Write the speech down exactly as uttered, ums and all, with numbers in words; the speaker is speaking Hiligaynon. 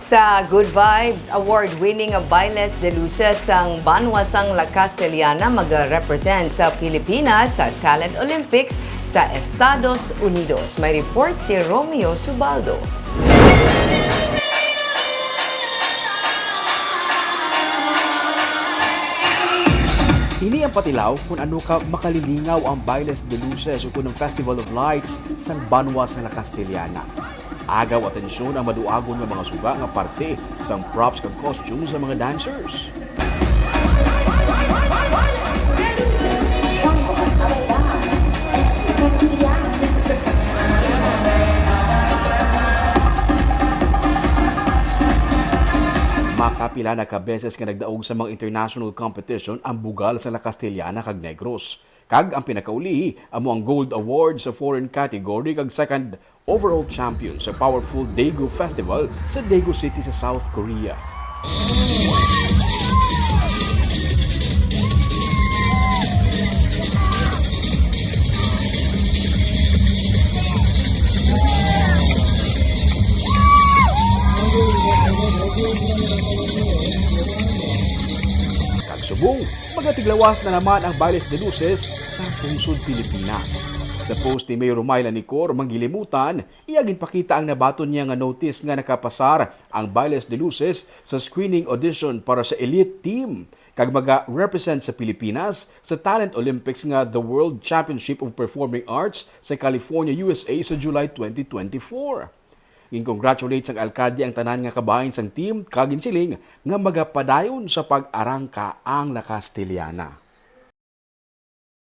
Sa Good Vibes, award-winning nga Bailes de Luces sang banwa sang La Castellana mag-represent sa Pilipinas sa Talent Olympics sa Estados Unidos. May report si Romeo Subaldo. Ini ang patilaw kung ano ka makalilingaw ang Bailes de Luces o kung ang Festival of Lights sang banwa sa La Castellana. Agaw atensyon ang maduagon nga mga suga nga parte sang props kag costume sa mga dancers. Makapila na ka beses nga nagdaog sa mga international competition ang bugal sa La Castellana kag Negros. Kag ang pinakaulihi amo ang Gold Award sa foreign category kag second overall champion sa Powerful Daegu Festival sa Daegu City sa South Korea. Kag subong, magatiglawas na naman ang Bailes de Luces sa pungsod Pilipinas. Sa post ni Mayor Romay Lanicor, manggilimutan, iya ginpakita ang nabaton niya nga notice nga nakapasar ang Bailes de Luces sa screening audition para sa elite team kag maga-represent sa Pilipinas sa Talent Olympics nga The World Championship of Performing Arts sa California, U S A sa July twenty twenty-four. Gin-congratulate sang alkalde ang tanan nga kabahin sang team kag ginsiling nga magapadayon sa pag-arangka ang La Castellana.